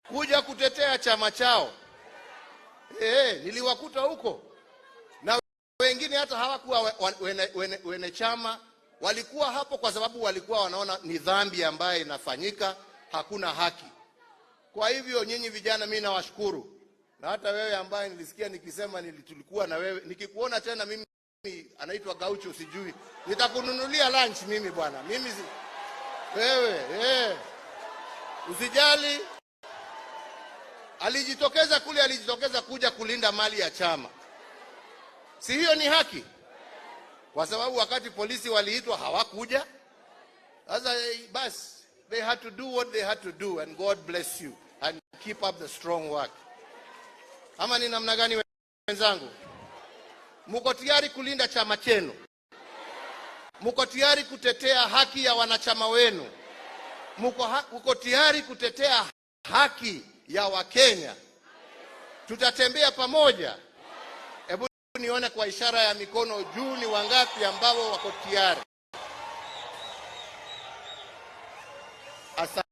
Kuja kutetea chama chao. Niliwakuta huko na wengine hata hawakuwa wene chama, walikuwa hapo kwa sababu walikuwa wanaona ni dhambi ambayo inafanyika, hakuna haki. Kwa hivyo nyinyi vijana, mimi nawashukuru, na hata wewe ambaye nilisikia nikisema tulikuwa na wewe, nikikuona tena mimi anaitwa Gaucho sijui, nitakununulia lunch mimi bwana, mimi si, wewe usijali. Alijitokeza kule, alijitokeza kuja kulinda mali ya chama, si hiyo ni haki? Kwa sababu wakati polisi waliitwa hawakuja. Sasa basi, they had to do what they had to do, and God bless you and keep up the strong work. Ama ni namna gani wenzangu? Muko tayari kulinda chama chenu? Muko tayari kutetea haki ya wanachama wenu? Muko tayari kutetea haki ya Wakenya? Tutatembea pamoja. Hebu nione kwa ishara ya mikono juu ni wangapi ambao wako tayari. Asante.